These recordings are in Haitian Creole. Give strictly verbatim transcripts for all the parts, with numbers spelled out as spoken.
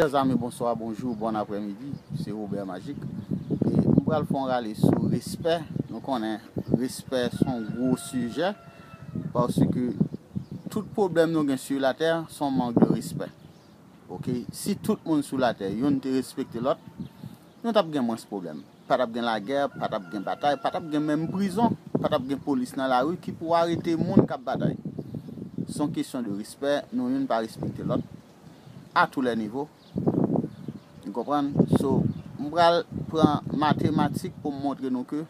Chers amis, bonsoir, bonjour, bon après-midi. Se Robert Magic. E m pral fè yon rale sou respè. Nou konnen respè se yon gwo sijè, paske tout pwoblèm nou gen sou latè se yon mank de respè. Oke? Si tout moun sou latè, youn te respekte lòt, nou t ap gen mwens pwoblèm. Pa t ap gen lagè, pa t ap gen batay, pa t ap gen menm prizon, pa t ap gen polis nan lari ki pou arete moun k ap batay. Se yon kesyon de respè, nou youn pa respekte lòt, à tous les niveaux. Ou konprann? So, m pral pran matematik pou m montre nou ke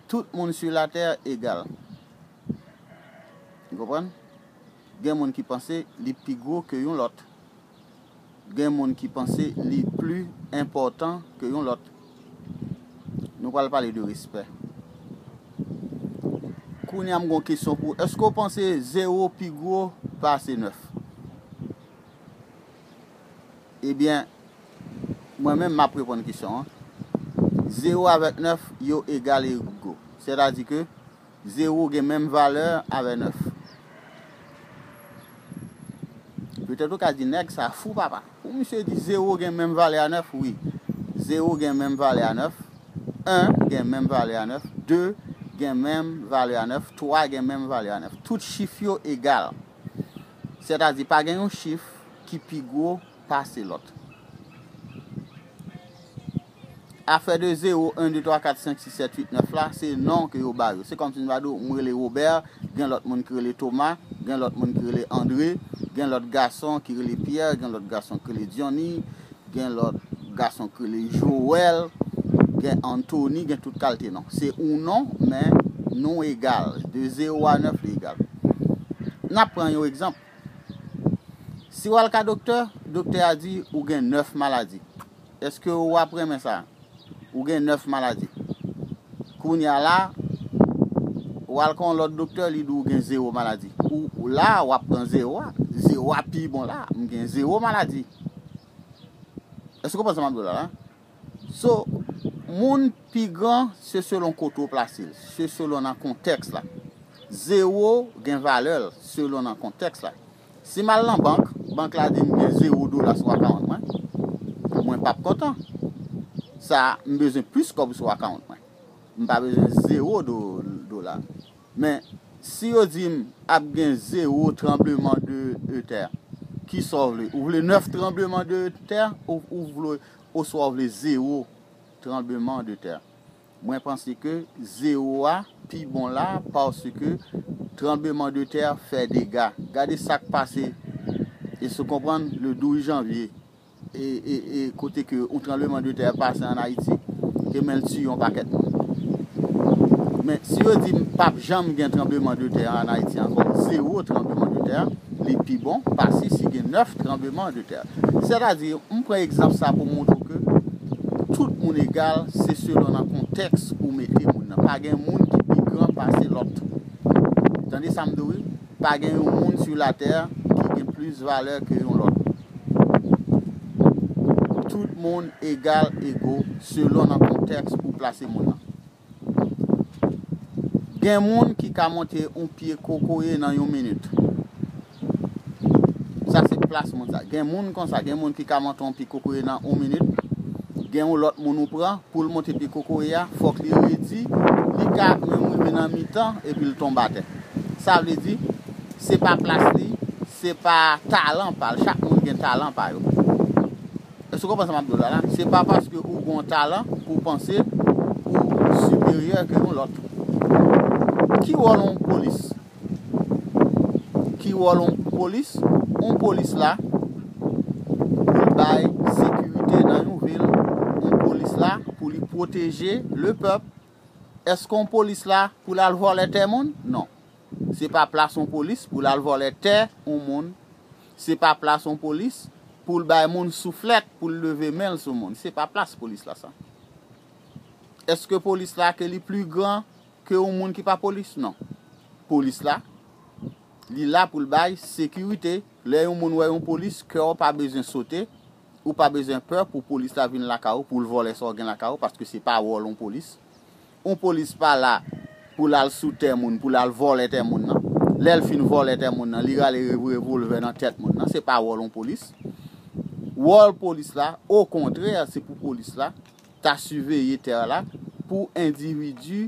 tout moun sou latè egal. Ou konprann? Gen moun ki panse li pi gwo ke yon lòt. Gen moun ki panse li pli enpòtan ke yon lòt. Nou pral pale de respè. Kounye a m gen yon kesyon pou ou. Èske w panse zewo pi gwo pase nèf? Ebyen, mwen menm m ap reponn kesyon an. Zewo avèk nèf, yo egal ego. Sètadi ke zewo gen menm valè avè nèf. Petèt ou ka di, "Nèg sa fou, papa." Pou misye di zewo gen menm valè a nèf, wi. Zewo gen menm valè a nèf. En gen menm valè a nèf. De gen menm valè a nèf. Twa gen menm valè a nèf. Tout chif yo egal. Sètadi, pa gen yon chif ki pi gwo pase lòt. Afè de zewo, en, de, twa, kat, senk, sis, sèt, uit, nèf la, se non ke yo ba yo. Se kòmsi m ta di w, m rele Robert, gen lòt moun ki rele Thomas, gen lòt moun ki rele André, gen lòt gason ki rele Pierre, gen lòt gason ki rele Johnny, gen lòt gason ki rele Joël, gen Anthony, gen tout kalite non. Se yon non, men nou egal. De zewo a nèf, li egal. N ap pran yon egzanp. Si w al ka doktè, doktè a di ou gen nèf maladi. Èske w ap renmen sa? Ou gen nèf maladi. Kounye a la, w al ka yon lòt doktè, li di w gen zewo maladi. Ou, ou la, w ap pran zewo a. Zewo a pi bon la. M gen zewo maladi. Èske w konprann sa m ap di w la, la? So, moun pi gran, se selon kote w plase l, se selon nan kontèks la. Zewo gen valè l, selon nan kontèks la. Si m al nan bank, bank la di m gen zewo dola sou akawont mwen, mwen p ap kontan. Sa, m bezwen plis kòb sou akawont mwen. M pa bezwen zewo do-, dola. Men, si yo di m ap gen zewo tranbleman de, de tè, kisa w vle? Ou vle nèf tranbleman de tè, ou, ou vle, oswa w vle zewo tranbleman de tè? Mwen panse ke zewo a pi bon la, paske tranbleman de tè fè dega. Gade sa k pase, èske w konprann, le douz janvye, e, e, e kote ke yon tranbleman de tè pase ann Ayiti, e men l tiye yon pakèt moun. Men si yo di m p ap janm gen tranbleman de tè ann Ayiti ankò, zewo tranbleman de tè, li pi bon pase si gen nèf tranbleman de tè. Sètadi, m pran egzanp sa pou montre w ke tout moun egal, se selon nan kontèks ou mete moun nan. Pa gen moun ki pi gran pase lòt. Tande sa m di w, wi. Pa gen yon moun sou latè ki gen plis valè ke yon lòt. Tout moun egal ego selon nan kontèks ou plase moun nan. Gen moun ki ka monte yon pye kokoye nan yon minit. Sa se plas moun sa. Gen moun konsa, gen moun ki ka monte yon pye kokoye nan yon minit. Gen yon lòt moun ou pran, pou l monte pye kokoye a, fòk li redi, li ka menm rive nan mitan, epi l tonbe atè. Sa vle di, se pa plas li, se pa talan pa l. Chak moun gen talan pa yo. Èske w konprann sa m ap di w la, la? Se pa paske ou gen yon talan pou w panse ou siperyè ke yon lòt. Ki wòl yon polis? Ki wòl yon polis? Yon polis la pou l bay sekirite nan yon vil. Yon polis la pou li pwoteje le pèp. Èske yon polis la pou l al vòlè tè moun? Non. Se pa plas yon polis pou l al vòlè tè yon moun. Se pa plas yon polis pou l bay moun souflèt, pou l leve men l sou moun. Se pa plas polis la sa. Èske polis la ke li pli gran ke yon moun ki pa polis? Non. Polis la, li la pou l bay sekirite. Lè yon moun wè yon polis, kè w pa bezwen sote, ou pa bezwen pè pou polis la vin lakay ou, pou l vòlè sa w gen lakay ou, paske se pa wòl yon polis. Yon polis pa la pou l al sou tè moun, pou l al vòlè tè moun nan. Lè l fin vòlè tè moun nan, li rale rev-, revolvè nan tèt moun nan. Se pa wòl yon polis. Wòl polis la, okontrè, se pou polis la ta siveye tè la pou endividi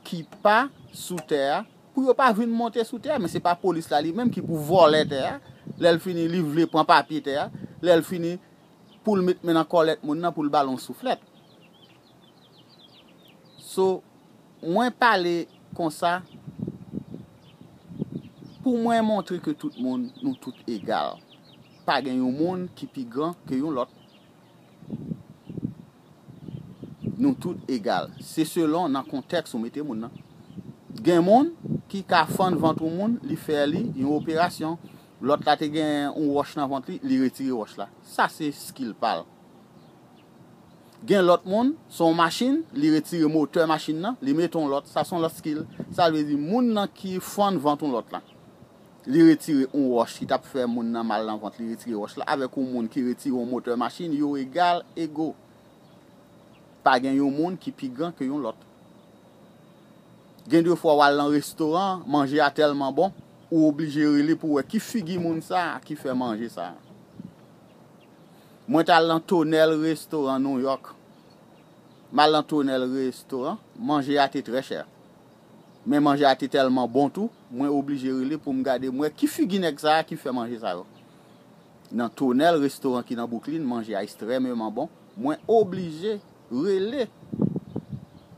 ki pa sou tè a, pou yo pa vin monte sou tè a, men se pa polis la li menm ki pou vòlè tè a. Lè l fini, li vle pran papye tè a. Lè l fini, pou l met men nan kòlèt moun nan, pou l ba l yon souflèt. So, mwen pale konsa pou mwen montre ke tout moun, nou tout egal. Pa gen yon moun ki pi gran ke yon lòt. Nou tout egal. Se selon nan kontèks ou mete moun nan. Gen moun ki ka fann vant yon moun, li fè li yon operasyon. Lòt la te gen yon wòch nan vant li, li retire wòch la. Sa se skill pa l. Gen lòt moun, se yon machin, li retire motè machin nan, li mete yon lòt, sa se yon lòt skill. Sa vle di moun nan ki fann vant yon lòt la. Li retire yon wòch ki t ap fè moun nan mal nan vant, li retire wòch la avèk yon moun ki retire yon motè machin, yo egal ego. Pa gen yon moun ki pi gran ke yon lòt. Gen de fwa w al nan restoran, manje a tèlman bon, ou oblije rele pou wè ki figi moun sa a ki fè manje sa a. Mwen t al nan Tonèl restoran Nouyòk. M al nan Tonèl restoran, manje a te trè chè. Men manje a te tèlman bon tou, mwen oblije rele pou m gade, m wè ki figi nèg sa a ki fè manje sa yo. Nan Tonèl restoran ki nan Brooklyn, manje a ekstrèmeman bon. Mwen oblije rele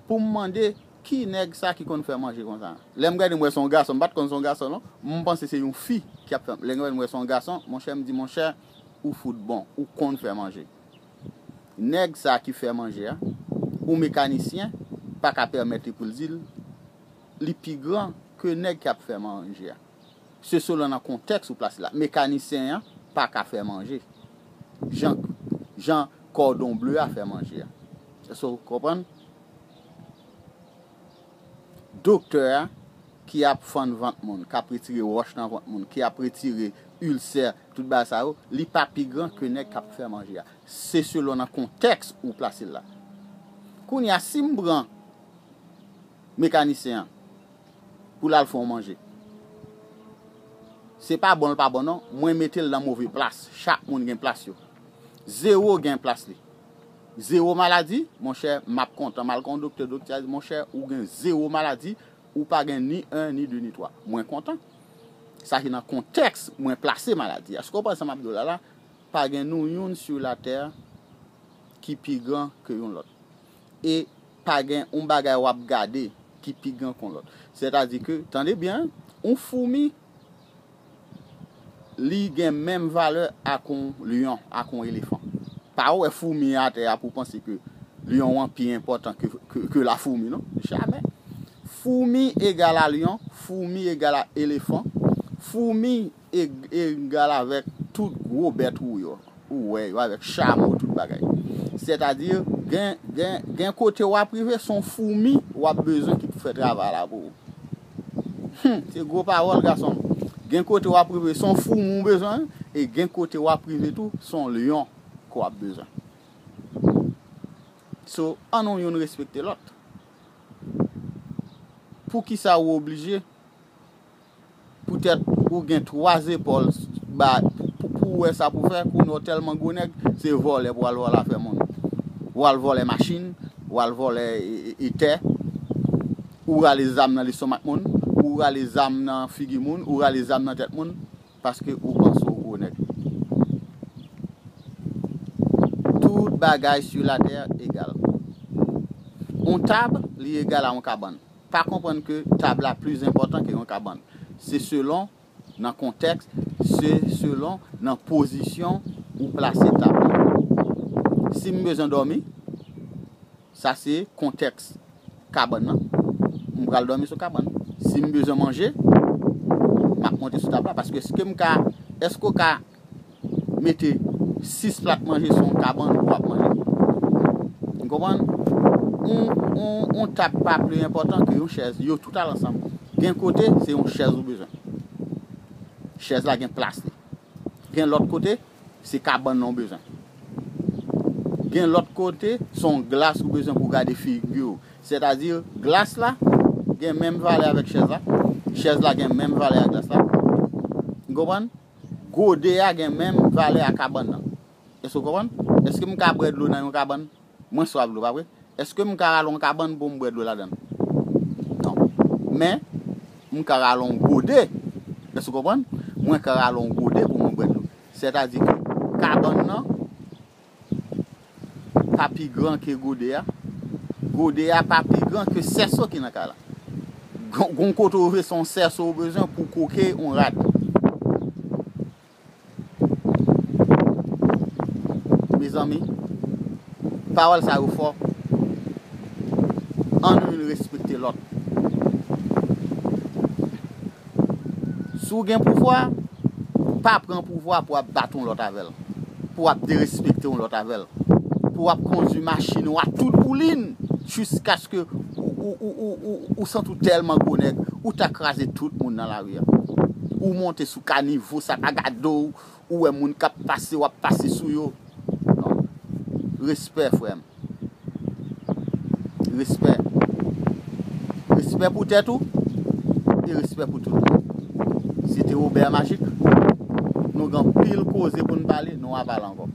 pou m mande ki nèg sa ki konn fè manje konsa. Lè m gade, m wè se yon gason, m pa t konn se yon gason non. M panse se yon fi ki ap fè. Lè m gade, m wè se yon gason, monchè, m di, monchè, ou fout bon, ou konn fè manje. Nèg sa ki fè manje a, ou mekanisyen, pa ka pèmèt li pou l di l, li pi gran ke nèg k ap fè manje a. Se selon nan kontèks ou plase la. Mekanisyen an pa ka fè manje. Jan, jan kòdon ble a fè manje a. Èske w konprann? Doktè a ki ap fann vant moun, k ap retire wòch nan vant moun, ki ap retire ilsè, tout bagay sa yo, li pa pi gran ke nèg k ap fè manje a. Se selon nan kontèks ou plase l la. Kounye a, si m pran mekanisyen an pou l al fè yon manje, se pa bon l pa bon non, mwen mete l nan move plas. Chak moun gen plas yo. Zewo gen plas li. Zewo maladi, monchè, m ap kontan. M al kon doktè, doktè a di, monchè, ou gen zewo maladi, ou pa gen ni en, ni de, ni twa. Mwen kontan. Sa se nan kontèks mwen plase maladi a. Èske w konprann sa m ap di w la la? Pa gen nou youn sou latè ki pi gran ke yon lòt. E pa gen yon bagay w ap gade ki pi gran ke yon lòt. Sètadi ke, tande byen, yon foumi, li gen menm valè ak yon lyon, ak yon elefan. Pa wè foumi atè a pou panse ke lyon an pi enpòtan ke, ke, ke lafoumi, non. Jamè. Foumi egal a lyon, foumi egal a elefan, foumi e-, egal avèk tout gwo bèt ou yo. Ou wè yo avèk chamo, tout bagay. Sètadi, gen, gen, gen kote w ap rive, se yon foumi w ap bezwen ki pou fè travay la pou ou. Hmm, se gwo pawòl, gason m. Gen kote w ap rive, se yon foumi w bezwen, e gen kote w ap rive tou, se yon lyon ke w ap bezwen. So, ann nou youn respekte lòt. Poukisa ou oblije poutèt ou gen twa zepòl ba, pou, pou, pou w wè sa pou fè, kounye a w tèlman gwo nèg, se vòlè pou w al vòlè afè moun. Ou al vòlè machin, ou al vòlè e, e, e tè, ou rale zam nan lestomak moun, ou rale zam nan figi moun, ou rale zam nan tèt moun, paske ou panse w gwo nèg. Tout bagay sou latè egal. Yon tab, li egal a yon kabann. Pa konprann ke tab la plis enpòtan ke yon kabann. Se selon nan kontèks, se selon nan pozisyon ou plase tab la. Si m bezwen dòmi, sa se kontèks kabann nan. M pral dòmi sou kabann. Si m bezwen manje, m ap monte sou tab la. Paske èske m ka, èske w ka mete sis plat manje sou yon kabann pou w ap manje. Ou konprann? Yon, yon, yon tab pa pli enpòtan ke yon chèz. Yo tout al ansanm. Gen kote, se yon chèz ou bezwen. Chèz la gen plas li. Gen lòt kote, se kabann nan ou bezwen. Gen lòt kote, se yon glas ou bezwen pou w gade figi w. Sètadi, glas la gen menm valè avèk chèz la. Chèz la gen menm valè ak glas la. Ou konprann? Gode a gen menm valè a kabann nan. Èske w konprann? Èske m ka bwè dlo nan yon kabann? Mwen swaf dlo, pa vre? Èske m ka rale yon kabann pou m bwè dlo ladan l? Non. Men, m ka rale yon gode. Èske w konprann? Mwen ka rale yon gode pou mwen bwè dlo. Sètadi ke kabann nan pa pi gran ke gode a. Gode a pa pi gran ke sèso ki nan kay la. Gon gon kote w vle se yon sèso ou bezwen pou koke yon rad. Mezanmi, pawòl sa yo fò. Ann nou youn respekte lòt. Si w gen pouvwa, pa pran pouvwa pou w ap bat yon lòt avè l, pou w ap derespekte yon lòt avè l, pou w ap kondui machin ou a tout boulin jiskaske ou, ou, ou, ou, ou, ou santi w tèlman gwo nèg, ou ta kraze tout moun nan lari a. Ou monte sou kanivo, sa pa gade w, ou wè moun k ap pase, w ap pase sou yo. Non. Respè, frè m. Respè. Respè pou tèt ou e respè pou tout moun. Se te Robert Magic. Nou gen anpil koze pou n pale, nou a pale ankò.